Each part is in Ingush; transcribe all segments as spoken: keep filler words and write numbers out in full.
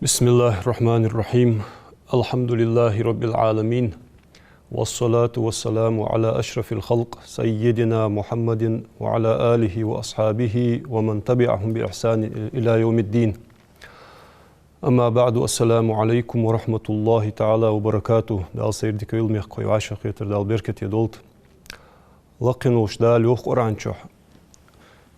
بسم الله الرحمن الرحيم. الحمد لله رب العالمين. والصلاة والسلام على أشرف الخلق سيدنا محمد وعلى آله وأصحابه ومن تبعهم بإحسان إلى يوم الدين. أما بعد، السلام عليكم ورحمة الله تعالى وبركاته. Дала сайре дика йойла, мехкахой, вӀашагӀкхетар Дала беркате долда. Лакхе волча Дала йоах Къуръан чу: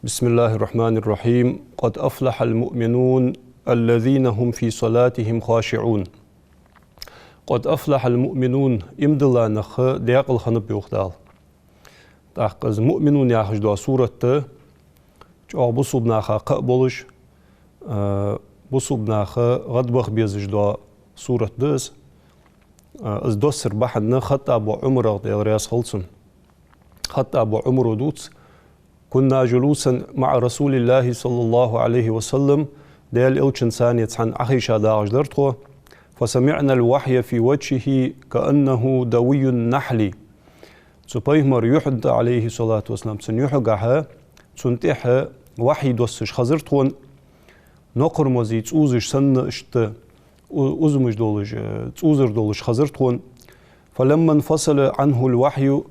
بسم الله الرحمن الرحيم. قد أفلح المؤمنون الذين هم في صلاتهم خاشعون. قد أفلح المؤمنون, иман дилла нах даькъала хиннаб, йоах Дала. ТӀаккха из Муъминун яхаш дола сурат да, чӀоагӀа бусалба наха кхаъ болаш, а, бусалба наха гӀадбаха безаш дола сурат да из. А, из доссара бахьан ХаттӀаба Ӏумарах, Даьла раьза хилва цунна. ХаттӀаба Ӏумара дувц: كنا جلوسا مع رسول الله صلى الله عليه وسلم, Даьла Элчанца цхьана Ӏохайша дагӀаш дар тхо. فسمعنا الوحي في وجهه كأنه دوي النحل. Цу пайхамара юхьа тӀа, عليه الصلاة والسلام, цун юхьагахьа, цунна тӀехьа вахьи доссаш хазар тхона, нокхармозий цӀузаш санна, иштта у-, узамаш долаш, э, цӀузар долаш хазар тхона. فلما انفصل عنه الوحي,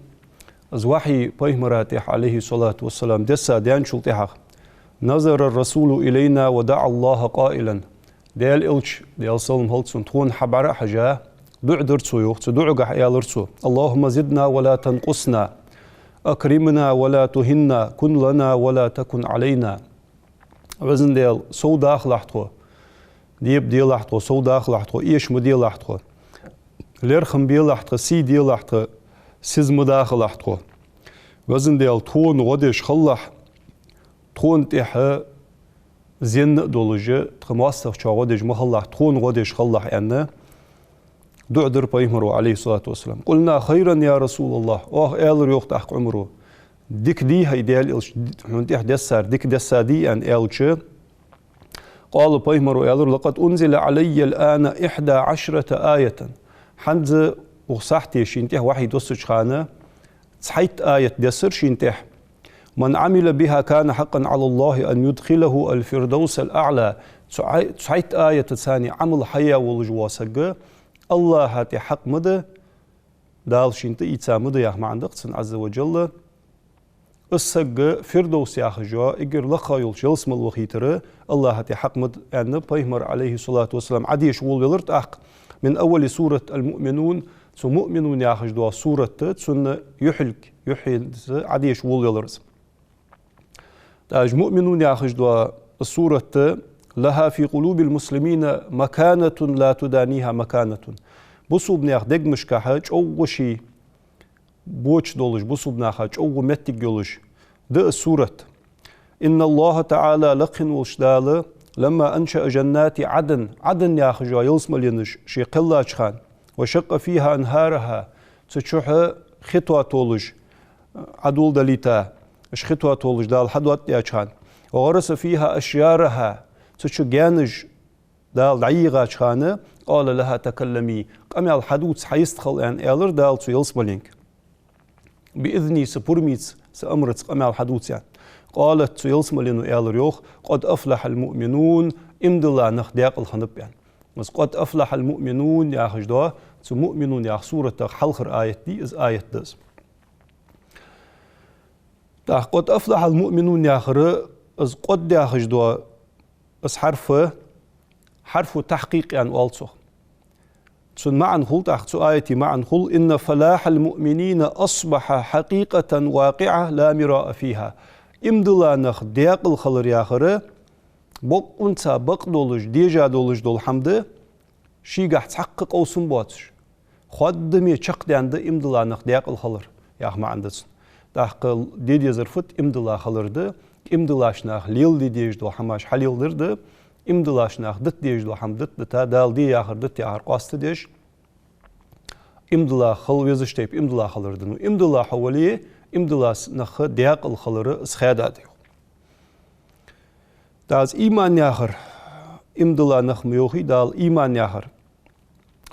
из вахьи пайхамара тӀехьа, عليه الصلاة والسلام, десса даьнначул тӀехьагӀа, نظر الرسول إلينا ودعا الله قائلا. Даьла Элча, Даьла салам хилда цунна, тхона хьабӀара а хьежа, дуӀа дир цо, йоах, цу дуӀагахьа аьлар цо: اللهم زدنا ولا تنقصنا، أكرمنا ولا تهنا، كن لنا ولا تكن علينا. Везан Даьла, сов дахалахь тхо, дебаделахь тхо, сов дахалахь тхо, эша ма делахь тхо, лерхӀам белахь тха, сий делахь тха, сиза ма дахалахь тхо. Везан Даьла, тхона гӀо деш хилалахь, тхона тӀехьа зенна а долаш, тха моастагӀчоа гӀо деш ма хилалахь, тхона гӀо деш хилалахь, аьнна, дуӀа дир пайхамара, عليه الصلاة والسلام. قلنا: خيرا يا رسول الله. Оаха аьлар, йоах тӀаккха Ӏумара: дика дий, хӀай Даьла Элча, хьона тӀехьа дессар дика дессадий, аьнна аьлча, قال, пайхамара аьлар: لقد أنزل علي الآن إحدى عشرة آية. ХӀанз, укх сахьте шийна тӀехьа вахьи доссача хана, цхьайтта аят дессар шийна тӀехьа. من عمل بها كان حقا على الله أن يدخله الفردوس الأعلى. Цу ай-, цхьайтта аятаца Ӏамал хьаяь волаш вола саг АллахӀа тӀа хьакъ ма да, Дала шийна тӀаийца ма да яха маӀан да-кх цун, عز وجل. Из саг Фирдовс яхаш йола, эггара лакха йолча ялсмала вахийтар АллахӀа тӀа хьакъ ма да, аьнна, пайхамара, عليه الصلاة والسلام, Ӏодеша волавелар тӀаккха. من أول سورة المؤمنون, цу Муъминун яхаш дола сурат да, цунна юхьилг, юххьанца Ӏодеша волавелар из. ТӀаккха Муъминун яхаш дола сурат да: لها في قلوب المسلمين مكانة لا تدانيها مكانة. Бусалба наьха дегашкахьа чӀоагӀа ший боча долаш, бусалба наха чӀоагӀа моттиг йолаш да из сурат. إن الله تعالى, лакхе волча Дала, لما أنشأ جنات عدن, Ӏадан яхаш йола ялсмаленаш ше кхеллача хана, وشق فيها أنهارها, цу чухьа хи тотолаш, Ӏадул далийта, уж хи тотолаш Дала хьадоттадаьча хана, وغرس فيها أشجارها, цу чу гаьнаш Дала дӀайийгӀача хана, قال لها تكلمي, къамаьл хьадувца, хьайистхила, аьнна, аьлар Дала цу ялсмаленга. بإذني, са пурамца, са амарца къамаьл хьадувца, аьнна. قالت, цу ялсмалено аьлар, йоах: قد أفلح المؤمنون, иман дилла нах даькъала хиннаб, аьнна. Из قد أفلح المؤمنون яхаш дола, цу Муъминун яха суратах хьалхара аят дий, из аят да из. ТӀаккха قد أفلح المؤمنون яхар, из قد яхаш дола, из хьарф, حرف تحقيق аьнна оал цох. Цун маӀан хул тӀаккха, цу аята маӀан хул: إن فلاح المؤمنين أصبح حقيقة واقعة لا مراء فيها. Иман дилла нах даькъала хилар яхар бокъонца бакъдолаш, дежа долаш дола хӀама да, шийгахь цхьаккха къовсам боацаш, хоадаме чакхдаьнна да иман дилла нах даькъала хилар, яха маӀан да цун. ТӀаккха де дезар фуд? Иман дилла хилар да, иман диллача наха леладе дезаш дола хӀамаш хьалеладар да, иман диллача наха дита дезаш дола хӀама дита, дита, Дала де яхар дита яхар къоастадеш, иман дилла хила везаш тайпа иман дилла хилар да. Ну, иман дилла хьо вале, иман дилла с-, нах даькъала хилар из хаьдад, йоах. ТӀаккха из иман яхар, иман дилла нах ма йоахий Дала иман яхар.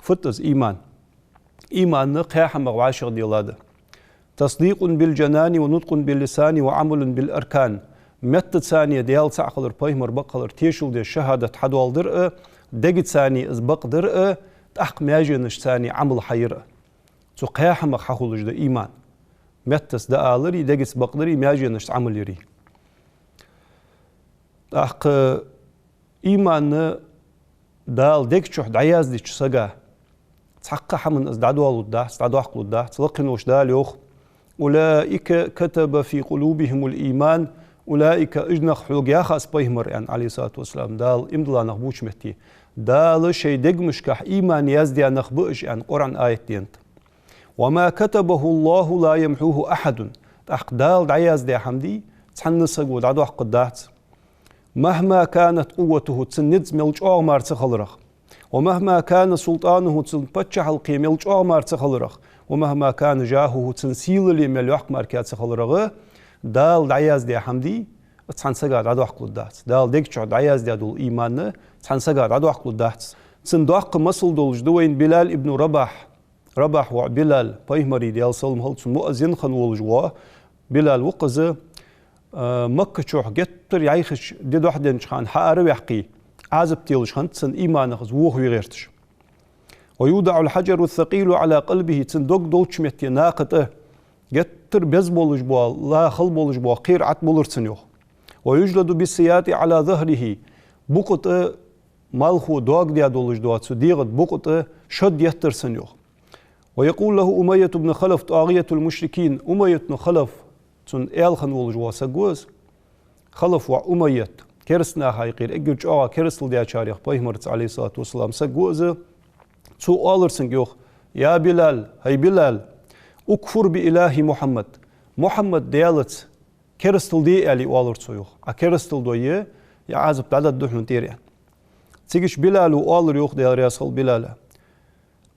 Фуд из иман? Иман кхаь хӀамах вӀашагӀделла да: تصديق بالجنان ونطق باللسان وعمل بالأركان. Меттаца а Даьла цаӀ хилар, пайхамар бакъ хилар тешал деш шахӀадат хьадоаладир а, дегацара а из бакъдир а, тӀаккха маьженашца а Ӏамал хьайир а. Цу кхаь хӀамах хьахулаш да иман. Меттаца дӀаалари, дегаца бакъдари, маьженашца Ӏамал яри. ТӀаккха иман Дала дег чу дӀаяздеча сага цхьаккха хӀаман из дӀадоалургдац, дӀадоаккхалургдац. Лакхе волча Дала йоах: «أولئك كتب في قلوبهم الإيمان», «أولئك», уж нах хьога яхаш пайхамар, аьнна, Ӏалайхи ссалату вассалам, Дала иман дилла нах бувцача метте, Дала шоай дегашка иман яздаь нах ба уж, аьнна, Къуръан аят денад. «وما كتبه الله لا يمحوه أحد». ТӀаккха Дала дӀаяздаь хӀама дий, цхьанне саго дӀадоаккхаргдац. «مهما كانت قوته», цун низ мел чӀоагӀа мара ца хиларах. «ومهما كان سلطانه», цун паччахьалкхе мел чӀоагӀа мара ца хиларах. «ومهما كان جاهه», цун сийле мел йоккха мара ца хиларах. Дала дӀаяздаь хӀама дий, цхьан сага дӀадоаккхалургдац. Дала дег чу дӀаяздаь дола иман цхьан сага дӀадоаккхалургдац. Цун доккха масал долаш да вайна Билал ибн Рабахь. Рабахь воӀ Билал, пайхамара, Даьла салам хилда цунна, муаззин хинна волаш вола Билал ва-кх из, а, Макка чу геттара яхача ди дохьаденнача хана хьаара а ваьккхе, Ӏазап телаш хиннад цунна, иманах из вохаве гӀерташ. «ويوضع الحجر الثقيل على قلبه», цун дог долча метте накха тӀа геттара беза болаш бола, ла хала болаш бола кхера ӀотӀабулар цунна, йоах. «ويجلد بالسياط على ظهره», букъа тӀа малхо доагадаь долаш дола цу дегӀа тӀа букъа тӀа шод еттар цунна, йоах. «ويقول له أمية بن خلف طاغية المشركين», Умайят ибн Халаф, цун аьла хинна волаш вола саг ва из. Халаф воӀ Умайят, кераста наха юкъера эггара чӀоагӀа керастал даьчарех, пайхамарца, Ӏалайхи ссалату вассалам, саг ва из. Цо оалар цунга, йоах: «يا بلال», хӀай Билал, «اكفر بإله محمد», Мухьаммад Даьлаца керастал де, аьле, оалар цо, йоах. Ӏа керастал дой, ер Ӏазап дӀадаргда хьона тӀера, аьнна. Цигача Билала оалар, йоах, Даьла раьза хилва Билала: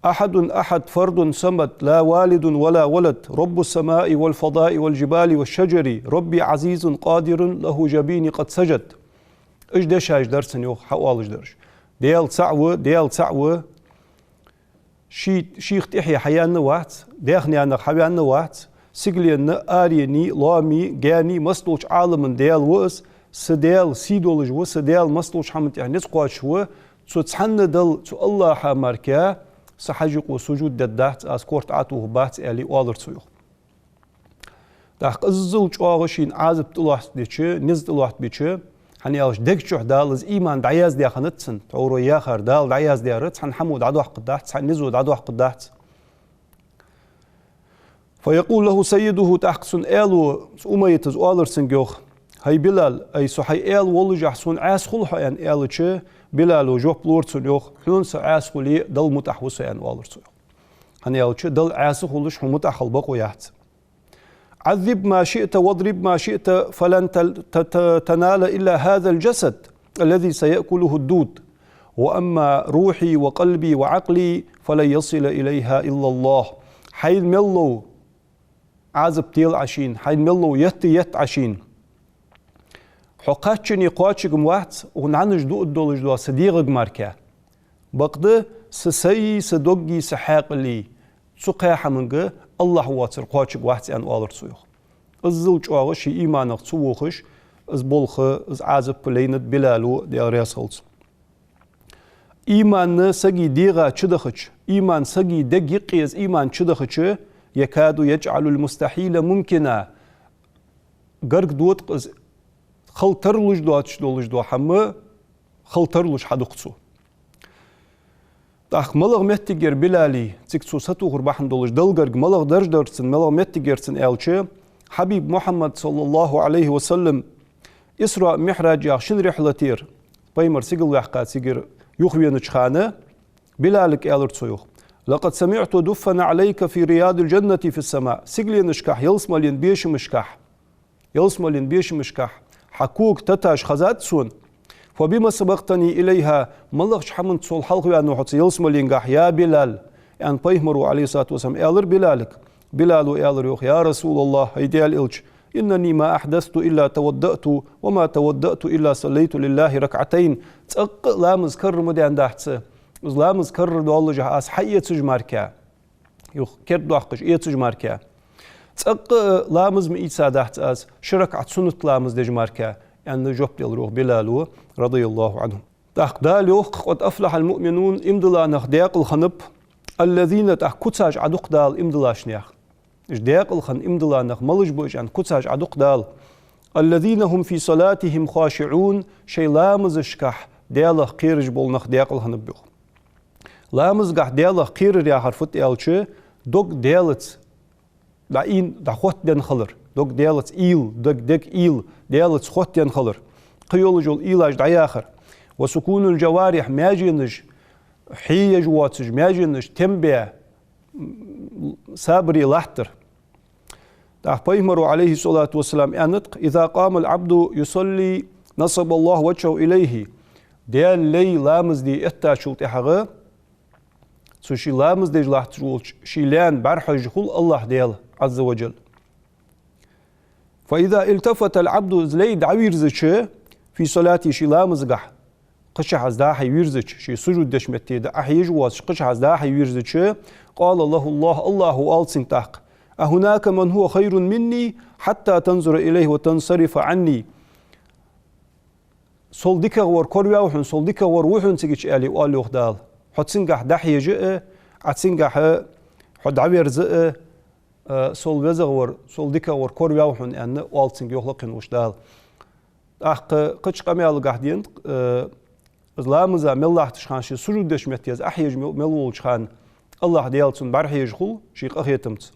«أحد أحد فرد صمد لا والد ولا ولد رب السماء والفضاء والجبال والشجر ربي عزيز قادر له جبيني قد سجد». Уж дешаш дар цунна, йоах, хьаоалаш дараш. Даьла цаӀ ва, Даьла цаӀ ва, ший, шийх тӀехье хьаяьнна вац, даьх-наьнах хьаваьнна вац, сигаленна, аренеи, лоамеи, гаьнеи, массадолча Ӏаламан Даьла ва из, са Даьла сий долаш ва, са Даьла массадолча хӀаман тӀехь низ кхоачаш ва, цу цхьанне Далла, цу АллахӀа мара са хьажа юкъе сужуд дергдац, аз корта ӀотӀавухаргбац, аьле, оалар цо, йоах. ТӀаккха иззал чӀоагӀа шийна Ӏазап тӀалоаттадича, низ тӀалоаттабича, хӀана аьлча дег чу Дала из иман дӀаяздаь хиннад цун, тхьовра яхар Дала дӀаяздаьр, цхьан хӀамо дӀадоаккхаргдац, цхьан низо дӀадоаккхаргдац. «فيقول له سيده», тӀаккха цун аьлас, цу Умайята оалар цунга, йоах: «ХӀай Билал, ай, со хьай аьла воллашехь сона Ӏаьса хул хьо», аьнна аьлча, Билала жоп лур цунна, йоах: «Хьона со Ӏаьса хуле, Далла мутӀахь ва со», аьнна, оалар цо, йоах. ХӀана аьлча Далла Ӏаьса хулаш хьо мутӀахь хила бокъо яц. «عذب ما شئت واضرب ما شئت فلن تل-، ت-، ت-، تنال إلا هذا الجسد الذي سيأكله الدود. وأما روحي وقلبي وعقلي فلن يصل إليها إلا الله». Хьайна мел лов Ӏазап тела Ӏа шийна, хьайна мел лов етта етта Ӏа шийна. Хьо кхаччалца кхоачаргвац, укх нанаш дуа долаш дола са дегӀага мара. Бакъда са сай, са догги, са хьаькъали, цу кхаь хӀаманга АллахӀ воацар кхоачаргвац, аьнна, оалар цо, йоах. Иззал чӀоагӀа ший иманах ца вохаш, из болх, из Ӏазап лайнад Билала, Даьла раьза хилва цунна. Иман сага дегӀа чудахача, иман сага дега юкъе из иман чудахача, «يكاد يجعل المستحيل ممكنا», гарга дода-кх из хила тарлуш доацаш долаш дола хӀама хила тарлуш хьаду-кх цо. ТӀаккха малагӀа моттиг яр Билала, цига цо сатохар бахьан долаш, Далла гарга малагӀа дарж дар цун, малагӀа моттиг яр цун аьлча, Хьабиб Мухьаммад, саллаллахӀу Ӏалайхи ва саллам, Исраъ-МиӀраж яха шин рихьла тӀара, пайхамар сигала ваьккха цигара юхавенача хана, Билалага аьлар цо, йоах: «لقد سمعت دف نعليك في رياض الجنة في السماء». Сигаленашкахь, ялсмален бешамашкахь, ялсмален бешамашкахь хьа кога таташ хезад сона. «فبم سبقتني إليها», малагӀча хӀаманца сол хьалхаваьннав хьо цу ялсмаленгахь, я Билал, аьнна, пайхамара, Ӏалайхи ссалату вассалам, аьлар Билалага. Билала аьлар, йоах: «يا رسول الله, хӀай Даьла элча, إنني ما أحدثت إلا توضأت، وما توضأت إلا صليت لله ركعتين». ЦӀаккха а ламаз карара ма даьннадац са, из ламаз карара доаллашехь аз хьаэцаш мара. Юха кердадоаккхаш эцаш мара. ЦӀаккха а ламаз ма ийцадац аз, ши ракаӀат суннат ламаз деш мара. аьнна жоп делар йоах Билала, радияллаху Ӏанху. ТӀаккха Дала йоах: «قد أفلح المؤمنون», иман дилла нах даькъала хиннаб, «الذين», тӀаккха куцаш Ӏодукх Дала иман диллача наьха. Уж даькъала хинна иман дилла нах малаш ба уж аьнна, куцаш Ӏодукх Дала. «الذين هم في صلاتهم خاشعون», шоай ламазашкахь Далах кхераш бола нах даькъала хиннаб йоах. Ламазгахь Далах кхерар яхар фуд аьлча, дог Далаца дӀаийна, дӀахоттаденна хилар. Дог Далаца уйла, дог, дег уйла Далаца хоттаденна хилар. Кхы йолаш йола уйлаш дӀаяхар. «وسكون الجوارح», маьженаш хьееш воацаш, маьженаш тем бе, м, сабаре латтар. ТӀаккха Пайхамара, Ӏалайхи ссалату вассалам, аьннад-кх: «إذا قام العبد يصلي نصب الله وجهه إليه». Даьла лай ламаз де эттачул тӀехьагӀа, цу ший ламаз деш латташ волча ший лаьна бӀарахьежа хул АллахӀ Даьла, Ӏазза ва Джалла. «فإذا التفت العبد», из лай дӀавийрзача, «في صلاته», ший ламазгахь, кхычахьа из дӀа-хьа вийрзача, ший сужуд деча метте дӀа-хьа хьежа воацаш, кхычахьа из дӀа-хьа вийрзача, «قال له الله», АллахӀа оал цунга тӀаккха: «أهناك من هو خير مني حتى تنظر إليه وتنصرف عني». Сол дикагӀвар кораваьв хьона, сол дикагӀвар ва хьона цигача, аьле, оал йоах Дала. Хьо цунгахь дӀахьежа а, Ӏа цунгахьа хьо дӀаверза а, а, сол везагӀвар, сол дикагӀвар кораваьв хьона, аьнна, оал цунга йоах лакхе волча Дала. ТӀаккха кхыча къамаьлагахь денад, а, из ламаза мел латташ хана, ший сужуд деча метте из Ӏохьежа мел, мел волча хана, АллахӀ Даьла цунна бӀарахьежа хул ший къахетамца.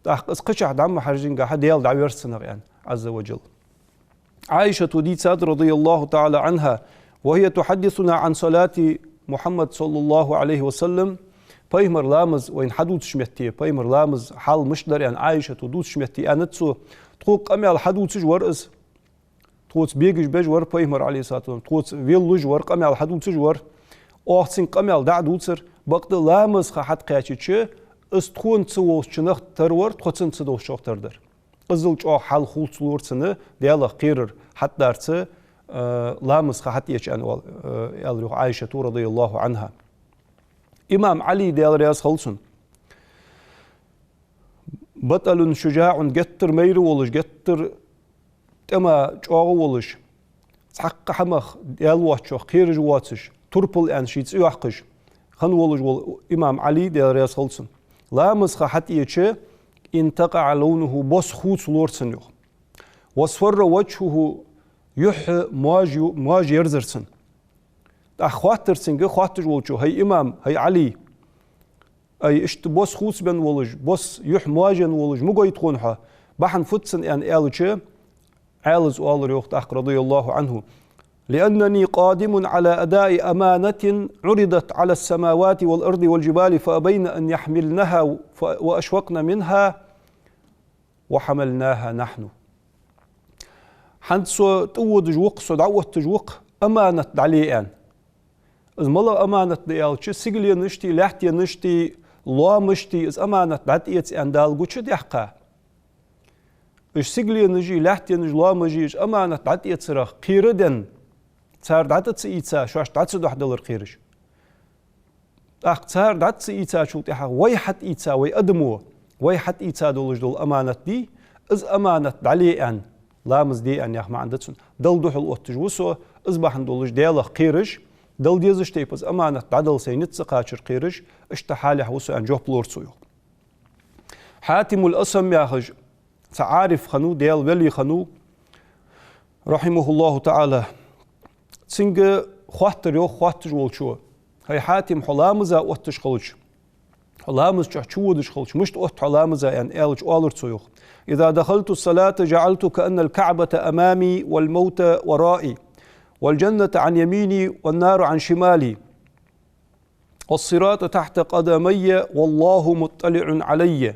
ТӀаккха из кхычахьа дӀа ма хьажжингахьа Даьла дӀаверз цунах, аьнна, Ӏазза ва Джалла. Ӏайшата дийцад, радияллаху таӀала Ӏанха, وهي تحدثنا عن صلاة محمد صلى الله عليه وسلم, Пайхамара ламаз вайна хьадувцача метте, Пайхамара ламаза хьал мишта дар, аьнна, Ӏайшата дувцача метте аьннад цо, тхога къамаьл хьадувцаш вар из. Тхоца бегаш беш вар Пайхамар, Ӏалайхи ссалату вассалам, тхоца веллаш вар, къамаьл хьадувцаш вар. Оаха цунга къамаьл дӀа а дувцар, бакъда ламаза ха хьатӀакхаьчача, из тхона ца волча нах тара вар, тхо цунна ца долча нах тара дар. Иззал чӀоагӀа хьал хул ца лора цунна Даьлах кхерар хьатӀадарца, а, ламаза ха хьатӀаэча, аьнна, оал, а, аьлар йоах Ӏайшата, радияллаху Ӏанха. Имам Ӏали, Даьла раьза хилва цунна, بطل شجاع, геттара майра волаш, геттара тӀема чӀоагӀа волаш, цхьаккха хӀамах, Даьла воацачох кхераш воацаш, турпал аьнна ший цӀи йоаккхаш хинна волаш вола имам Ӏали, Даьла раьза хилва цунна, ламаза ха хьатӀаэча, انتقع لونه, бос хувца лора цунна йоах. واصفر وجهه, юхь моаж ю-, моаж ерзар цун. ТӀаккха хоаттар цунга, хоатташ волчо: «ХӀай имам, хӀай Ӏали, ай, иштта бос хувцабенна волаш, бос юхь моаженна волаш ма гой тхона хьо, бахьан фуд цун?» аьнна аьлча, Ӏаьлас оалар йоах тӀаккха, радияллаху Ӏанху: «لأنني قادم على أداء أمانة عرضت على السماوات والأرض والجبال فأبين أن يحملنها ف-، وأشفقن منها وحملناها نحن». ХӀанз со тӀаводаш ва-кх, со дӀаотташ ва-кх аманат дӀале аьнна. Из малагӀа аманат да аьлча, сигаленашти, лаьттенаштеи, лоамашти из аманат дӀатӀаэца аьнна Дала гучадаьккха. Уж сигаленаши, лаьттенаши, лоамаши, уж аманат дӀатӀаэцарах кхераденна, цар дӀатӀа ца ийца, шоашта дӀа ца дохьадалар кхераш. ТӀаккха цар дӀа ца ийцачул тӀехьагӀа вай хьатӀаийца, вай адамо, вай хьатӀаийца долаш дола аманат дий, из аманат дӀале аьнна, ламаз де аьнна яха маӀан да цун. Далла духьал отташ ва со, из бахьан долаш Даьлах кхераш, Далла дезача тайпа из аманат дӀадала сай низ ца кхачар кхераш, иштта хьалехь ва со аьнна жоп лора цо йоах. Хьатимул Асам яхаш цхьа Ӏариф хиннав, Даьла вели хиннав, рахьимахуллаху таӀала. Цунга хоаттар йоах хоатташ волчо: «ХӀай Хьатим, хьо ламаза отташ хилча, хьо ламаза чу чуводаш хилча, мишта отт хьо ламаза?» аьнна аьлча, оалар цо йоах: «إذا دخلت الصلاة جعلت كأن الكعبة أمامي والموت ورائي والجنة عن يميني والنار عن شمالي». «والصراط تحت قدمي والله مطلع علي».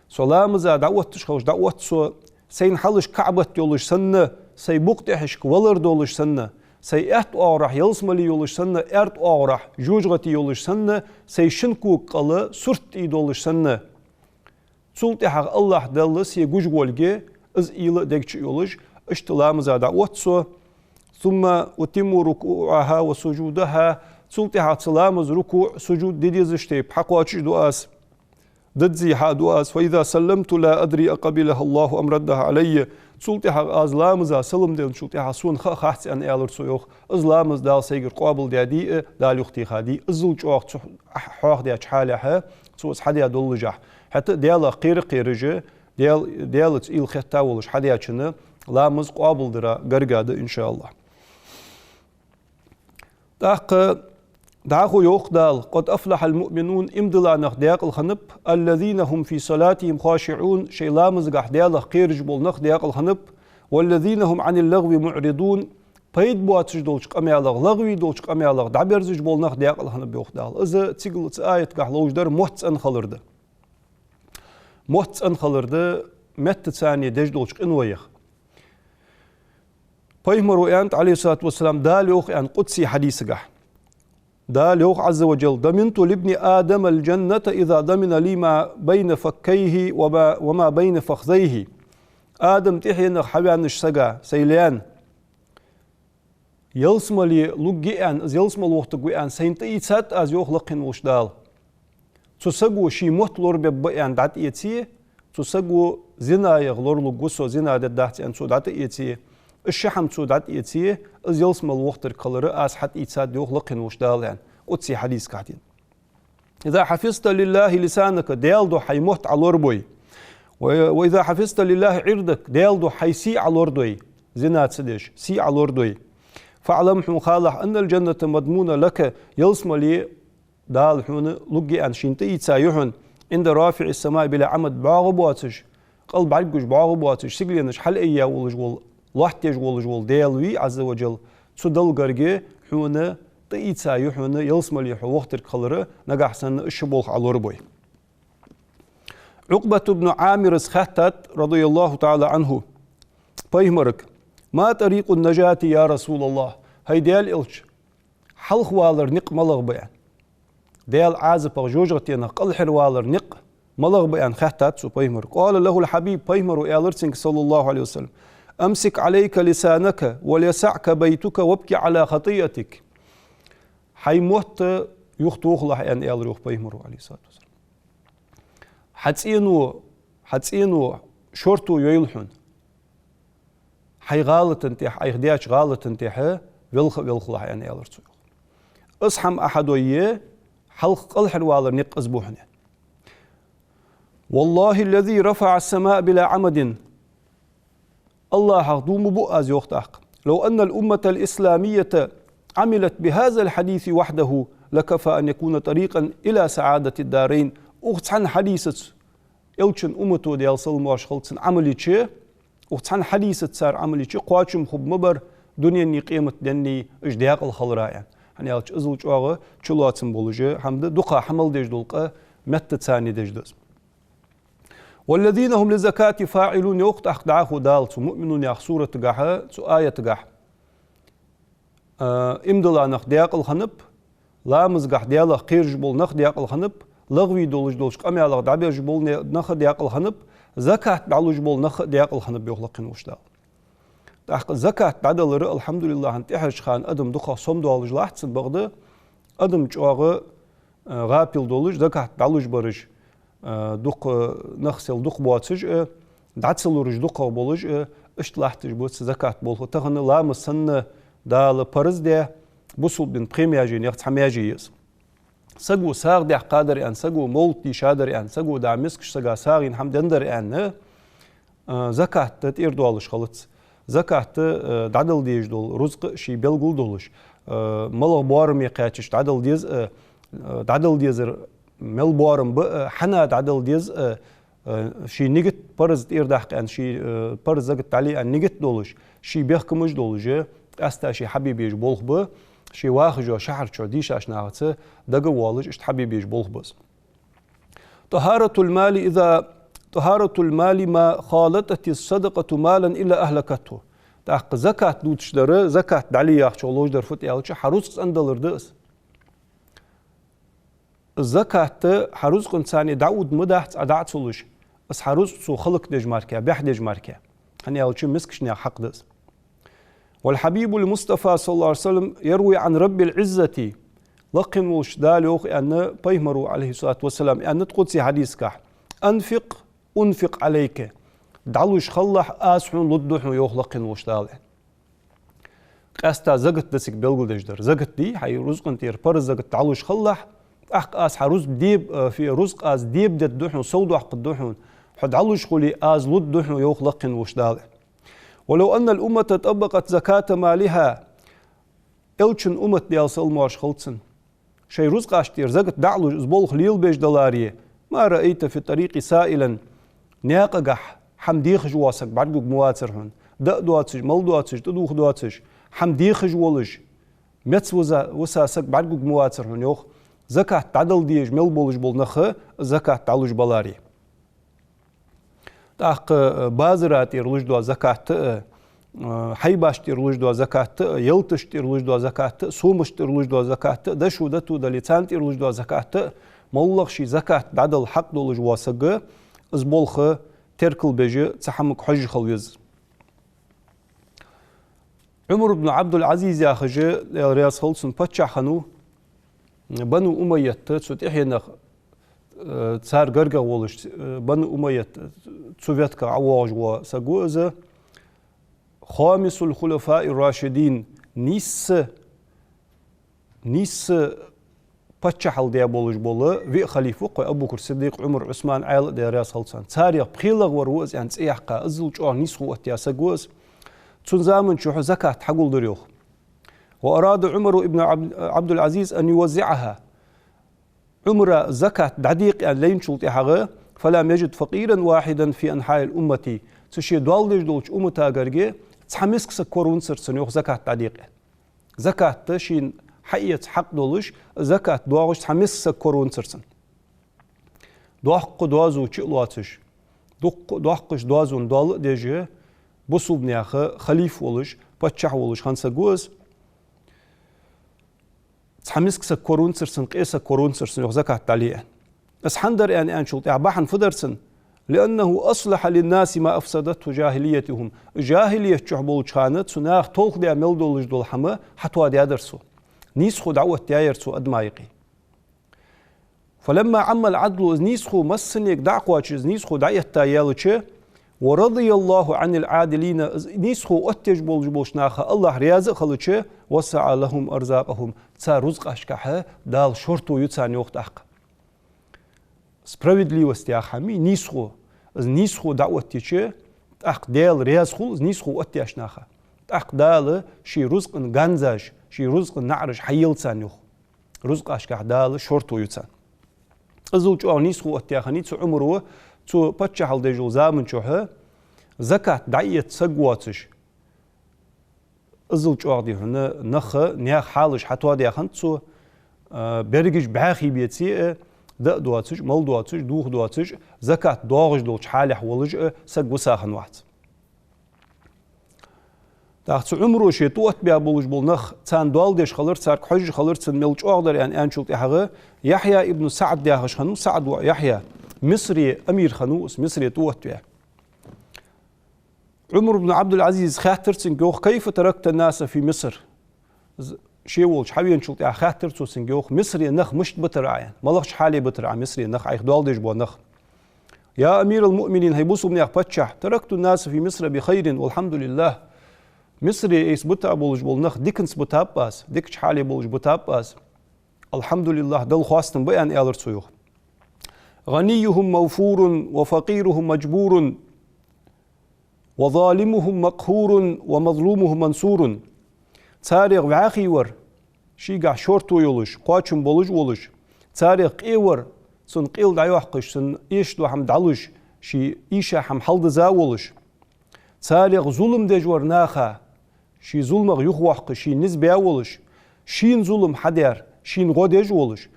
Со ламаза дӀаотташ хилча, дӀаотт со, сайна хьалхашка КаӀбат йолаш санна, сай букъ тӀехьашка валар долаш санна, сай аьтта оагӀорахьа ялсмале йолаш санна, аьрда оагӀорахьа жожагӀате йолаш санна, сай шин кога кӀала сурт тӀа долаш санна. Цул тӀехьагӀа АллахӀ Далла се гуш волга, из уйла а дег чу а йолаш, иштта ламаза дӀаотт со. «ثم أتم ركوعها وسجودها». Цул тӀехьагӀа цу ламаза рукуӀ, сужуд де дезача тайпа хьакхоачаш ду аз, дадзий хьа а ду аз. «فإذا سلمت لا أدري أقبلها الله أم ردها علي». Цул тӀехьагӀа аз ламаза салам денначул тӀехьагӀа сона ха а хац, аьнна, аьлар цо, йоах, из ламаз Дала сайгара къоабалдаьдий а, Дала юхатехадий а. Иззал чӀоагӀа цу хьа-, хьоахадаьча хьалехьа цо из хьадаь доллашехь. ХӀаьта а Даьлах кхера-кхераш а, Даьл-, Даьлаца уйла хетта волаш хьадаьчоа ламаз къоабалдара гарга да, иншааллахӀ. ТӀаккха дӀахо йоах Дала: «قد أفلح المؤمنون», иман дилла нах даькъала хиннаб, «الذين هم في صلاتهم خاشعون», шоай ламазагахь Даьлах кхераш бола нах даькъала хиннаб, «والذين هم عن اللغو معرضون», пайда боацаш долча къамаьлах, лагӀви долча къамаьлах дӀаберзаш бола нах даькъала хиннаб, йоах Дала. Из цигал цу аятагахь ловш дар мотт цӀена хилар да. Мотт цӀена хилар да меттаца деш долча къинойх. Пайхамара аьннад, Ӏалайхи ссалату вассалам, Дала йоах аьнна къудси хьадисагахь. Дала йоах, Ӏазза ва джалла: «ضمنت لابن آدم الجنة إذا ضمن لي ما بين فكيه وما، وما بين فخذيه». Адам тӀехьенах хьаваьннача сага, сай лаьна, ялсмале лургья аьнна, из ялсмале вохийтаргва аьнна, сайна тӀаийцад аз, йоах лакхе волча Дала. Цу саго ший мотт лорабергба аьнна дӀатӀаэце, цу саго зинаех лоралургва со, зина дергдац аьнна цо дӀатӀаэце, из ши хӀама цо дӀатӀаэце, из ялсмале вохийтарг хилар аз хьатӀаийцад, йоах лакхе волча Дала аьнна, къудси хьадисагахь денна. «إذا حفظت لله لسانك», Даьла духьа хьай мотт Ӏолорабой. «و، وإذا حفظت لله عرضك», Даьла духьа хьай сий Ӏолорадой, зина ца деш, сий Ӏолорадой. «فاعلم», хьона халахь, «أن الجنة مضمونة لك», ялсмале Дала хьона лургья аьнна шийна тӀаийца я хьона, «عند رافع السماء بلا عمد», бӀоагӀа боацаш, кӀал бӀаргагуш бӀоагӀа боацаш, сигаленаш хьалъайя волаш вола, лоаттаеш волаш вола Даьла вий, Ӏазза ва джалла, цу Далла гарга хьона тӀаийца я хьона ялсмале хьо вохийтарг хилар, нагахь санна из ши болх Ӏолорабой. Ӏукъбат ибн Ӏамира хаьттад, радияллаху таӀала Ӏанху, пайхамарга: «ما طريق النجاة يا رسول الله؟» ХӀай Даьла элча, хьалхавалара никъ малагӀа ба аьнна. Даьла Ӏазапах, жожагӀатенах кӀалхарвалара никъ малагӀа ба аьнна хаьттад цо пайхамарга. «قال له الحبيب», пайхамара аьлар цунга, саллаллаху Ӏалайхи ва саллам: «أمسك عليك لسانك وليسعك بيتك وابك على خطيئتك». Хьай мотт юхатохалахь аьнна, аьлар йоах пайхамара, Ӏалайхи ссалату вассалам. Хьа цӀено, хьа цӀено шортта йойла хьона. Хьай гӀалата тӀехьа, Ӏайха деча гӀалата тӀехьа велха а велхалахь аьнна, аьлар цо йоах. Из хӀама Ӏа хьадойя, хьалха кӀалхарвалара никъ из ба хьона. «والله الذي رفع السماء بلا عمد». АллахӀах дув ма буъ аз, йоах тӀаккха. «لو أن الأمة الإسلامية عملت بهذا الحديث وحده لكفى أن يكون طريقا إلى سعادة الدارين». Укх цхьан хьадисаца элчан уммато, Даьла салам-моаршал хилда цунна, Ӏамал йича, укх цхьан хьадисаца цар Ӏамал йича, кхоачам хургба ма бар дуненни къематденни уж даькъала хилара аьнна. ХӀана аьлча иззал чӀоагӀа чулоацам болаш хӀама да, дукха хьа мел деш дола къа меттаца деш да из. «والذين هم للزكاة فاعلون», йоах тӀаккха дӀахо Дала цу Муъминун яхача суратагахьа, цу аятагахьа. А, иман дилла нах даькъала хиннаб, ламазагахь Даьлах кхераш бола нах даькъала хиннаб, лагӀви долаш долча къамаьлах дӀаберзаш бола не-, нах а даькъала хиннаб, закат дӀалуш бола нах а даькъала хиннаб, йоах лакхе волча Дала. ТӀаккха закат дӀадалар, алхьамдулиллахӀ, тӀехьарча хана адам дукха сомадоалаш латт цунна, бакъда адам чӀоагӀа, а, гӀапил долаш, закат дӀалуш бараш, а, дукха нах сел дукха боацаш а, дӀа ца лураш дукхагӀа болаш а, иштта латташ ба цу закат болх. Тахан ламаз санна Дала парз даь, бусалба дина пхе маьженех цхьа маьже я из. Саго сагӀа даьккхадар аьнна, саго мовлат дийшадар аьнна, саго да мискача сага сагӀийна хӀама деннадар аьнна, а, закат да тӀера доалаш хилац. Закат да, а, дӀадала дезаш дола рузкъа ший белгал долаш, а, малагӀа боараме кхаьчача дӀадала деза, а, а, дӀадала дезар мел боарам ба, а, хьанна дӀадала деза, а, а, ший нигат парз тӀера даккха аьнна, ший, а, парз закат дӀале аьнна нигат долаш, ший бехкамаш долаш, а, къаьстта ший хьабе безаш болх ба, ший вахача шахьар чу дийшача нахаца дагавоалаш, иштта хьабе безаш болх ба из. «طهارة المال إذا، طهارة المال ما خالطت الصدقة مالا إلا أهلكته». ТӀаккха закат дувцаш дар, закат дӀале яхачох ловш дар фуд аьлча, хьа рузкъа цӀендалар да из. Закат хьа рузкъанца дӀауда ма дац, Ӏа дӀа ца луш, из хьа рузкъа цо хӀалакдеш мара, бӀехдеш мара. ХӀана аьлча мискача наьха хьакъ да из. «والحبيب المصطفى صلى الله عليه وسلم يروي عن رب العزة», лакхе волча Дала йоах аьнна, пайхамара, Ӏалайхи ссалату вассалам, аьннад къудси хьадисагахь: «أنفق أنفق عليك». дӀалуш хилалахь, аз хьона лургда хьона, йоах лакхе волча Дала. Къаьстта закат да цига белгалдеш дар. Закат дий, хьай рузкъан тӀера парз закат дӀалуш хилалахь, тӀаккха аз хьа рузкъ деб-, э, фи-, рузкъ аз дебадергда хьона, совдоаккхаргда хьона, хьо дӀалуш хуле, аз лургда хьона, йоах лакхе волча Дала. ولو أن الأمة طبقت زكاة مالها, Элчан уммат, Даьла салам-моаршал хилда цунна, шоай рузкъаш тӀера закат дӀа а луш, из болх лелабеш даларе, ما رأيت في الطريق سائلا, наькъагахь хӀама дехаш вола саг бӀаргагург ма вацар хьона, даа доацаш, мала доацаш, тӀадувха доацаш, хӀама дехаш волаш, меца виса, виса саг бӀаргагург ма вацар хьона, йоах, закат дӀадала дезаш мел болаш бола нах закат дӀалуш баларе. ТӀаккха, э, базара тӀера луш дола закат а, э, хьайбашта тӀера луш дола закат а, ялаташта тӀера луш дола закат а, сомашта тӀера луш дола закат а, дошо-дото дале, царна тӀера луш дола закат а, моллагӀа ший закат дӀадала хьакъ долаш вола саг, из болх теркалбеш, цу хӀамага хьожаш хила веза. Ӏумар ибн Ӏабдул-Ӏазиз яхаш, Даьла раьза хилва цунна, паччахь хиннав, Бану Умайят, цу тӀехьенах, э, цар гаргагӀа волаш, э, Бану Умайят, цу ветках ӀовоагӀаш вола саг ва из. خامس الخلفاء الراشدين, нийсса, нийсса паччахьал даь болаш бола виъ халифа ва-кх вай: Абу Бакр Сиддикъ, Ӏумар, Ӏусман, Ӏаьла, Даьла раьза хилва царна. Царех пхелагӀвар ва из аьнна цӀи яьккха, иззал чӀоагӀа нийсхо оттаяь саг ва из. Цун заман чухь закат хьагулдир, йоах. وأراد عمر بن عبد، عبد العزيز أن يوزعها. Ӏумара закат дӀадекъа аьнна лайначул тӀехьагӀа, فلم يجد فقيرا واحدا في أنحاء الأمة. Цу ше доал деш долча умматагарга цхьа миска саг коравеннацар цунна, йоах, закат дӀадекъа аьнна. Закат шийна хьаэца хьакъ долаш, закат доагӀаш цхьа миска саг коравеннацар цунна. Доккха доазув чу а лоацаш, дукха, доккхача доазон доал а деш, бусалба наьха халифа волаш, паччахь волаш хинна саг ва из. Цхьа миска саг коравеннацар цунна, къе саг коравеннацар цунна, йоах, закат дӀале аьнна. Из хӀана дар аьнна аьнначул тӀехьа бахьан фу дар цун? لأنه أصلح للناس ما أفسدته جاهليتهم. ЖахӀилият чухь болча хана цу наха толхадаь мел долаш дола хӀама хьатоадаьдар цо. Нийсхо дӀаоттаяьяр цо адамий юкъе. فلما عم العدل, из нийсхо массанега дӀа а кхоачаш, из нийсхо дӀаэтта яьлча, ورضي الله عن العادلين, из нийсхо оттаеш болаш болча наха АллахӀ раьза а хилча, وسع لهم أرزاقهم, цар рузкъашкахьа Дала шорто ю царна, йоах, тӀаккха. Справедливость яха хӀама я нийсхо. Из нийсхо дӀаоттайича, тӀаккха Даьла раьза хул из нийсхо оттаяьча наха. ТӀаккха Дала ший рузкъан ганзаш, ший рузкъан наӀараш хьаел царна, йоах. Рузкъашкахь Дала шорто ю царна. Иззал чӀоагӀа нийсхо оттаяь хиннай цу Ӏумара, цо паччахьал деш йолча заман чухь закат дӀаэца саг воацаш. Иззал чӀоагӀа, дий хьона, наха, наьха хьалаш хьатоадаь хиннад цо, а, берригаш бӀаьхий беце а, даа доацаш, мала доацаш, дувха доацаш, закат доагӀаш долча хьалехь волаш а саг виса хиннавац. ТӀаккха цу Ӏумара ше тӀаоттабаь болаш бола нах, царна доал деш хилар, царга хьожаш хилар цунна мел чӀоагӀа дар аьнна аьнначул тӀехьагӀа, Яхья ибн СаӀд яхаш хиннав, СаӀд воӀ Яхья, Мисре амир хиннав из, Мисре тӀаоттаваь. Ӏумар ибн Ӏабдул-Ӏазиза хаьттар цунга, йоах: كيف تركت الناس في مصر؟ З-, ше волча хьавеначул тӀехьагӀа хаьттар цо цунга, йоах: Мисре нах мишта битар Ӏа, аьнна, малагӀча хьале битар Ӏа Мисре нах, Ӏайха доал деш бола нах? يا أمير المؤمنين, хӀай бусалба наьха паччахь, تركت الناس في مصر بخير والحمد لله. Мисре айса бита болаш бола нах диканца битаб аз, дикача хьале болаш битаб аз. الحمد لله, Далла хоастам ба, аьнна, аьлар цо, йоах. غنيهم موفور وفقيرهم مجبور وظالمهم مقهور ومظلومهم منصور. Царех вӀаьхий вар, шийгахь шорто йолаш, кхоачам болаш волаш, царех къе вар, цунна къел дӀайоаккхаш, цунна эшаш дола хӀама дӀалуш, ший ийша хӀама хьалдиза волаш, царех зулам деш вар наха, ший зуламах юхавоаккхаш, шийна низ баь волаш, шийна зулам хьадаьр, шийна гӀо деш волаш,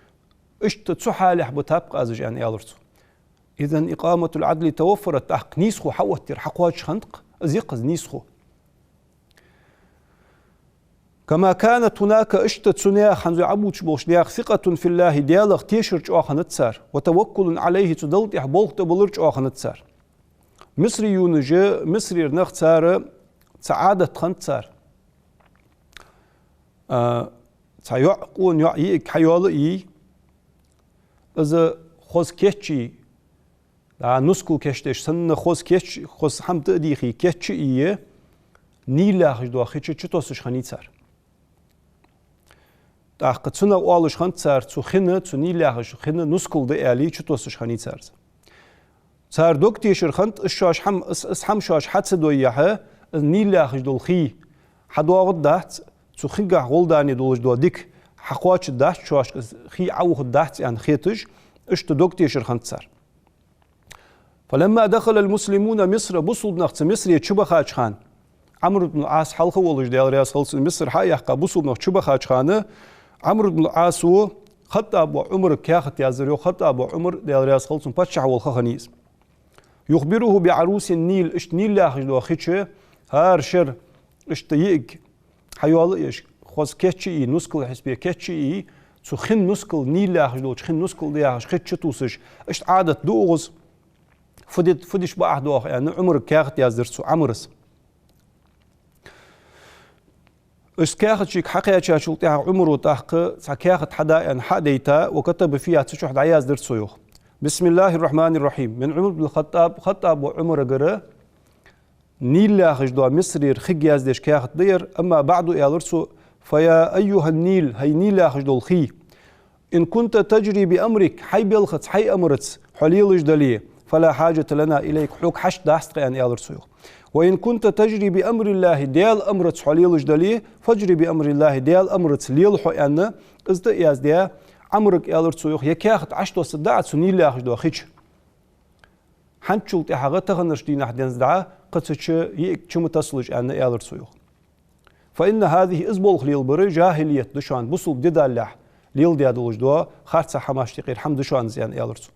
иштта цу хьалехь битаб-кх аз уж, аьнна, аьлар цо. إذن إقامة العدل توفرت, тӀаккха нийсхо хьаоттаяр хьакхоачаш хиннад-кх, из я-кх из нийсхо. كما كانت هناك, иштта цу наьха, хӀанз вай Ӏобувцаш болча наьха, ثقة في الله, Даьлах тешар чӀоагӀа хиннад цар, وتوكل عليه, цу Далла тӀа болх тӀабалар чӀоагӀа хиннад цар. Мисриюнаш, Мисрера нах, цар цхьа Ӏадат хиннад цар. А, цхьа йоӀ, къона йоӀ йиӀиг хьайоала а йий, из хоза кийчйий, Да, нускал кийчдеш санна, хоза кийч, хоза хӀама тӀа а дийхе, кийч а ийе, нийлла яхаш дола хи чу чутоссаш хиннай цар. ТӀаккха цунах оалаш хиннад цар, цу хина, цу нийлла яхача хина нускал да аьле, чутоссаш хиннай цар из. Цар дог тешар хиннад, из шоаш хӀама, из, из хӀама шоаш хьа ца дойя, из нийлла яхаш дола хий хьадоагӀаргдац, цу хигахьа гӀолла дани долаш дола дика хьакхоачаргдац, шоашка из хий Ӏоухаргдац аьнна хеташ, иштта дог тешар хиннад цар. فلما دخل المسلمون مصر, бусалба нах цу Мисре чубахача хана, Ӏамр ибн Ӏас хьалха волаш, Даьла раьза хилва цунна, Миср хьаяьккха, бусалба нах чубахача хана, Ӏамр ибн Ӏасо ХаттӀаб воӀ Ӏумарга каьхат яздир, йоах, ХаттӀаб воӀ Ӏумар, Даьла раьза хилва цунна, паччахь волаш хиннай из. يخبره بعروس النيل, иштта нийлла яхаш дола хи чу, хӀара шера иштта йиӀиг хьайоалаеш, хоза кийч а ийе, нускал хьисапе кийч а ийе, цу хин нускал, нийлла яхаш долча хин нускал да яхаш, хи чу чутоссаш, иштта Ӏадат да укхаза, фу де-, фу деш ба ахь доаха аьнна, Ӏумарга каьхат яздир цу Ӏамрас. Из каьхат шийга хьакхаьчачул тӀехьагӀа Ӏумаро тӀаккха цхьа каьхат хьада аьнна хьа а дайта, وكتب فيها, цу чу дӀаяздир цо, йоах. بسم الله الرحمن الرحيم. من عمر بن الخطاب, ХаттӀаб воӀ Ӏумарагара нийлла яхаш дола Мисрера хига яздеш каьхат да ер, أما بعد, аьлар цо, فيا أيها النيل, хӀай нийлла яхаш дола хий, إن كنت تجري بأمرك, хьай балхаца, хьай амарца хьо лелаш дале, فلا حاجة لنا إليك, хьога хьашт дац тха аьнна, аьлар цо, йоах. وإن كنت تجري بأمر الله, Даьла амарца хьо лелаш дале, فاجر بأمر الله, Даьла амарца лела хьо аьнна, из тӀа а яздаь, Ӏамрага аьлар цо, йоах, ер каьхат Ӏочутоссаргда Ӏа цу нийлла яхаш дола хи чу. ХӀанзчул тӀехьагӀа таханарча дийнахьа денз дӀа кхы цу чу йиӀиг чу ма тассалаш аьнна, аьлар цо, йоах. فإن هذه, из болх лелабар, جاهلية да шоана, бусалба ди далалехь леладаь долаш дола харцахьа хӀамашта юкъера хӀама да шоана из аьнна, аьлар цо.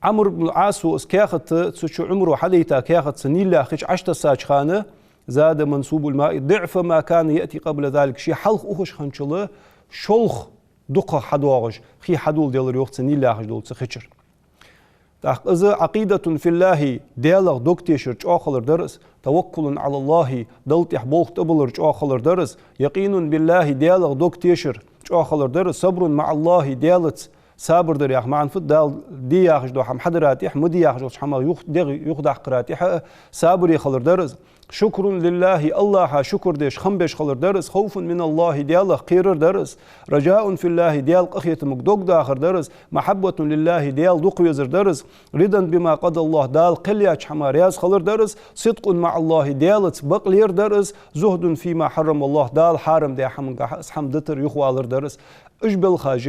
Ӏамр ибн Ӏасо из каьхат цу чу, Ӏумаро хьадайта каьхат цу нийлла яхача хи чу Ӏочутоссача хана, زاد منسوب الماء ضعف ما كان يأتي قبل ذلك, ше хьалха ухаш хинначул шолха дукхагӀа хьадоагӀаш, хий хьадоладелар, йоах, цу нийлла яхаш долча цу хи чура. ТӀаккха из عقيدة في الله, Даьлах дог тешар чӀоагӀа хилар дар из, توكل على الله, Далла тӀа болх тӀабиллар чӀоагӀа хилар дар из, يقين بالله, Даьлах дог тешар чӀоагӀа хилар дар из, صبر مع الله, Даьлаца сабар дар яха маӀан фуд, Дала де яхаш дола хӀама хьадара тӀехьа, ма де яхаш долча хӀамах юха-, дегӀ юхадаккхара тӀехьа а сабаре хилар дар из, شكر لله, АллахӀа шукр деш, хам беш хилар дар из, خوف من الله, Даьлах кхерар дар из, رجاء في الله, Даьла къахетамга дог дахар дар из, محبة لله, Даьла дукха везар дар из, رضا بما قضى الله, Дала кхел яьча хӀамах раьза хилар дар из, صدق مع الله, Даьлаца бакълер дар из, زهد فيما حرم الله, Дала хьарам даь хӀамангахьа из хӀама дитар, юхавалар дар из. Уж балхаш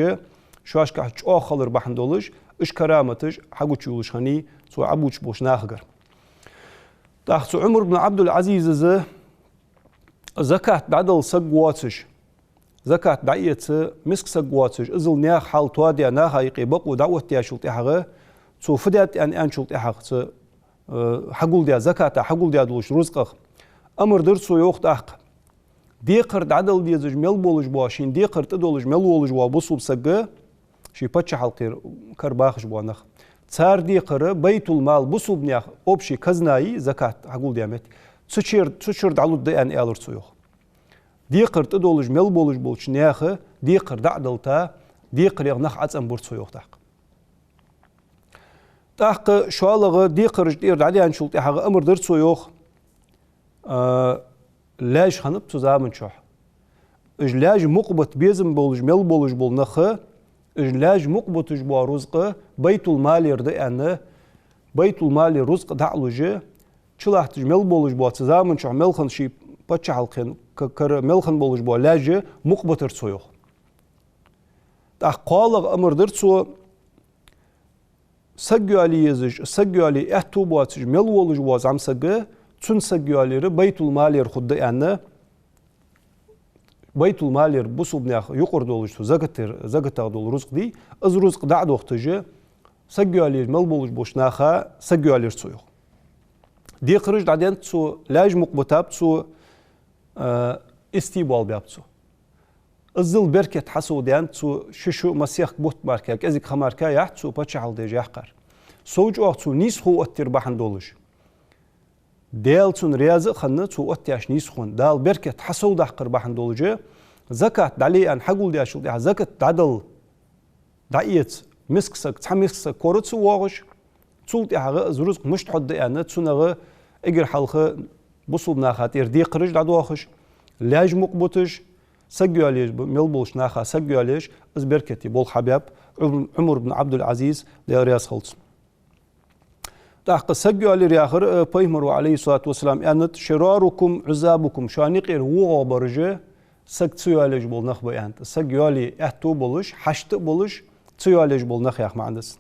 шоашкахьа чӀоагӀа хилар бахьан долаш, уж караматаш хьагучайоалаш хиннай цу Ӏобувцаш болча нахагара. ТӀаккха цу Ӏумар ибн Ӏабдул-Ӏазизаз закат дӀадала саг воацаш, закат дӀаэца миска саг воацаш, иззал наьха хьал тоадаь, наха юкъе бакъо дӀаоттадаьчул тӀехьагӀа, цо фу даьд аьнна аьнначул тӀехьагӀа, цу, э, хьагулдаь, заката хьагулдаь долча рузкъах амар дир цо, йоах, тӀаккха. Декхар дӀадала дезаш мел болаш бола, шийна декхар тӀадолаш мел волаш вола бусалба саг, ший паччахьалкхера кара бахаш бола нах, цар декхар байтул-мал, бусалба наьха общий казна я, закат хьагулдаь метте, цу чура, цу чура дӀалургда аьнна, аьлар цо, йоах. Декхар тӀадолаш мел болаш болча наьха декхар дӀа а далийта, декхарех нах ӀоцӀенбир цо, йоах, тӀаккха. ТӀаккха шоллагӀа декхараш тӀера дӀадаьнначул тӀехьагӀа амар дир цо, йоах, а, лаьш хиннаб цу заман чухь. Уж лаьш мукъабита безам болаш мел болаш бола нах, уж лаьш мукъабиташ бола рузкъа байтул-малера да аьнна, байтул-малера рузкъа дӀа а луш, чулатташ мел болаш бола, цу заман чухь мел хинна, ший паччахьалкхен к-, кара мел хинна болаш бола лаьш мукъабитар цо, йоах. ТӀаккха кхоалагӀа амар дир цо, саг йоалае езаш, саг йоалае аьттув боацаш мел волаш вола зӀамсаг, цун саг йоалаяр байтул-малера хургда аьнна, байтул-малера, бусалба наьха юкъара долаш, цу закатера, закатах дола рузкъа дий, из рузкъа дӀа а дохийташ, саг йоалае мел болаш болча наха саг йоалаяр цо, йоах. Декхараш дӀадаьннад цо, лаьш мукъабитаб цо, а, истий болабаьб цо. Иззал беркат хьасовдаьннад цо, ши шу массехк бутт мара, кӀезига ха мара яц цо паччахьалкхе деш яьккхар. Сов чӀоагӀа цо нийсхо оттаяр бахьан долаш, Даьла цунна раьза а хинна цо оттаяьча нийсхонна, Дала беркат хьасовдаккхар бахьан долаш, закат дӀале аьнна хьагулдаьчул тӀехьагӀа, закат дӀадала, дӀаэца миска саг, цхьа миска саг кора ца воагӀаш, Цул тӀехьагӀа из рузкъа мишта хьоргда аьнна, цунах эггара хьалха бусалба наха тӀера декхараш дӀадоахаш, лаьш мукъабуташ, саг йоалаеш б-, мел болча наха саг йоалаеш, из беркате болх хьабаьб Ӏум-, Ӏумар ибн Ӏабдул-Ӏазиз, Даьла раьза хилва цунна. ТӀаккха саг йоалаяр яхар, э, пайхамара, Ӏалайхи ссалату вассалам, аьннад: «شراركم عذابكم», шоана юкъера вогӀа бараш саг ца йоалаеш бола нах ба, аьннад. Саг йоалае аьттув болаш, хьашт а болаш, ца йоалаеш бола нах яха маӀан да цун.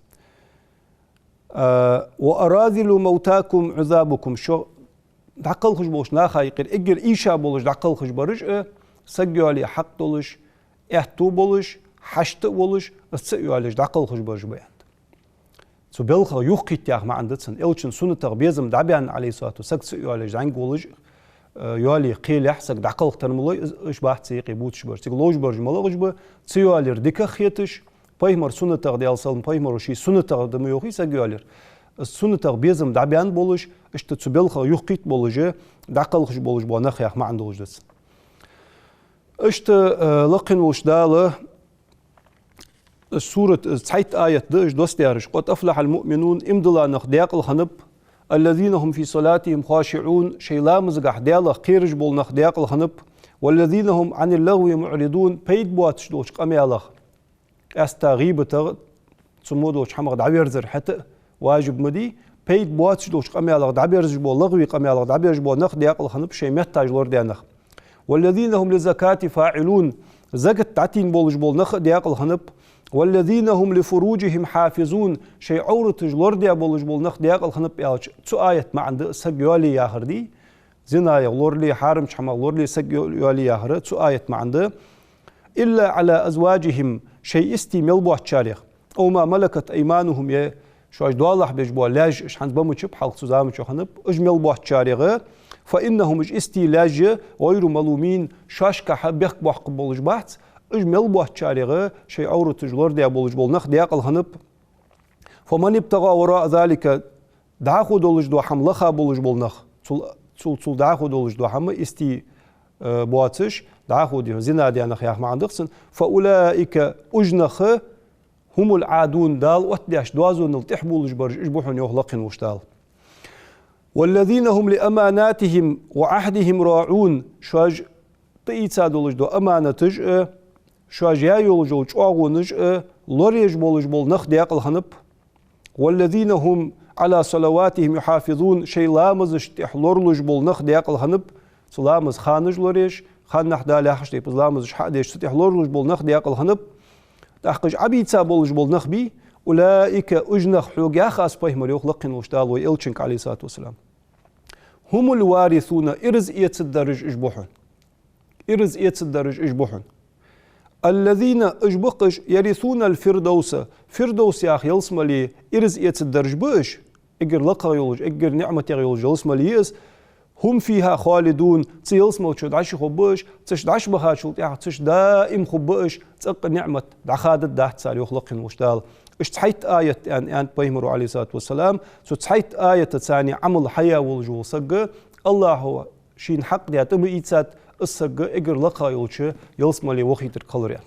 А, «وأراذل موتاكم عذابكم», шо дӀакхалхаш болча наха юкъера эггара ийша болаш дӀакхалхаш бараш а, саг йоалае хьакъ долаш, аьттув болаш, хьашт а волаш, из ца йоалаеш дӀакхалхаш бараш ба, аьннад. Цу балхах юхакхийтта яха маӀан да цун. Элчан суннатах безам дӀабаьнна, Ӏалайхи ссалату, саг ца йоалаеш зӀамига волаш, э, йоалае кхелехь саг дӀакхалхийтар ма лой, из, уж бац цу юкъе бувцаш бараш. Цига ловш бараш малагӀаш ба, ца йоалаяр дикагӀа хеташ, пайхамара суннатах, Даьла салам, пайхамара ший суннатах да ма йоахий саг йоалаяр. Из суннатах безам дӀабаьнна болаш, иштта цу балхах юхакхийтта болаш, дӀакхалхаш болаш бола нах яха маӀан долаш да цун. Иштта, э, лакхе волча Дала сурат, э, цхьайтта аят да, уж доссадаьраш: «قد أفلح المؤمنون», иман дилла нах даькъала хиннаб, «الذين هم في صلاتهم خاشعون», шоай ламазагахь Даьлах кхераш бола нах даькъала хиннаб, «والذين هم عن اللغو معرضون», пайда боацаш долча къамаьлах, къаьстта гӀийбатах, цу мо долча хӀамах дӀаверзар хӀаьта а важиб ма дий, пайда боацаш долча къамаьлах дӀаберзаш бола, лагӀвий къамаьлах дӀаберзаш бола нах даькъала хиннаб, шоай метташ лорадаь нах. «والذين هم للزكاة فاعلون», закат дӀатийна болаш бола нах а даькъала хиннаб, «والذين هم لفروجهم حافظون», шоай Ӏовраташ лорадаь болаш бола нах даькъала хиннаб аьлча, цу аята маӀан да саг йоалае яхар дий, зинаех лорале, хьарамча хӀамах лорале саг йо-, йоалае яхар, цу аята маӀан да: «إلا على أزواجهم», шоай истий мел боацачарех, «أو ما ملكت أيمانهم», е шоаш доалахьа безаш бола лаьш, уж хӀанз ба мичаб, хьалха цу заман чу хиннаб, уж мел боацачарех, «فإنهم», уж истий лаьш, «غير ملومين», шоашкахьа бехк боаккхаргболаш бац, уж мел боацачарех шоай Ӏовраташ лорадаь болаш бола нах даькъала хиннаб. «فمن ابتغى وراء ذلك», дӀахо долаш дола хӀама лаха болаш бола нах, цул, цул, цул дӀахо долаш дола хӀама, истий, э, боацаш, дӀахо де, зина даь нах яха маӀан да цун, «فأولئك», уж нах, «هم العادون», Дала оттадеш доазонал тӀехбувлаш бараш, уж ба хьона, йоах лакхе волча Дала. «والذين هم لأماناتهم وعهدهم راعون», шоаш тӀаийца долаш дола аманаташ а, шоаш яь йолаш йола чӀоагӀонаш а лораеш болаш бола нах даькъала хиннаб. «والذين هم على صلواتهم يحافظون», шоай ламазашта тӀехь лоралуш бола нах даькъала хиннаб. Цу ламаза ханаш лораеш, ханнахьа Дала яхача тайпара ламазаш хьа а деш, цу тӀехь лоралуш бола нах даькъала хиннаб. ТӀаккха уж Ӏобийца болаш бола нах бий, «أولئك», уж нах, хьога яха аз, пайхамар, йоах лакхе волча Дала вай элчанга, Ӏалайхи ссалату вассалам, «هم الوارثون», ираз эцаргдараш уж ба хьона. Ираз эцаргдараш уж ба хьона. «الذين», уж ба-кх уж, «يرثون الفردوس», Фирдовс яха ялсмале ираз эцаргдараш ба уж, эггара лакхагӀа йолаш, эггара ниӀматегӀа йолаш ялсмале я из, «هم فيها خالدون», цу ялсмала чу дӀачухургба уж, цу чу дӀачубахачул тӀехьагӀа цу чу даим хургба уж, цӀаккха ниӀмат дӀахадаргдац цар, йоах лакхе волча Дала. Уж цхьайтта аят аьнна, аьннад пайхамара, Ӏалайхи ссалату вассалам, цу цхьайтта аятаца Ӏамал хьаяь волаш вола саг, АллахӀа шийна хьакъ даь тӀа ма ийцад, из саг эггара лакхагӀа йолча ялсмале вохийтаргхилара.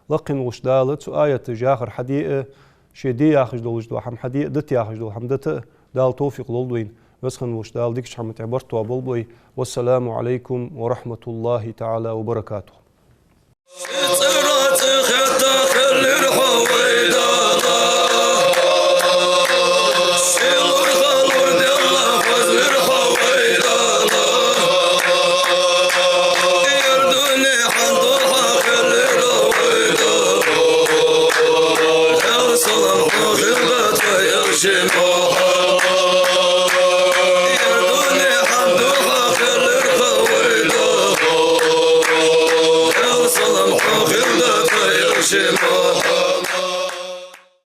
Лакхе волча Дала цу аятаца яхар хьаде а, ше де яхаш долаш дола хӀама хьаде а, дита яхаш дола хӀама дита а Дала товфикъ лолда вайна. Веза хинна волча Дала дикача хӀаман тӀа барт тоаболба вай. والسلام عليكم ورحمة الله تعالى وبركاته.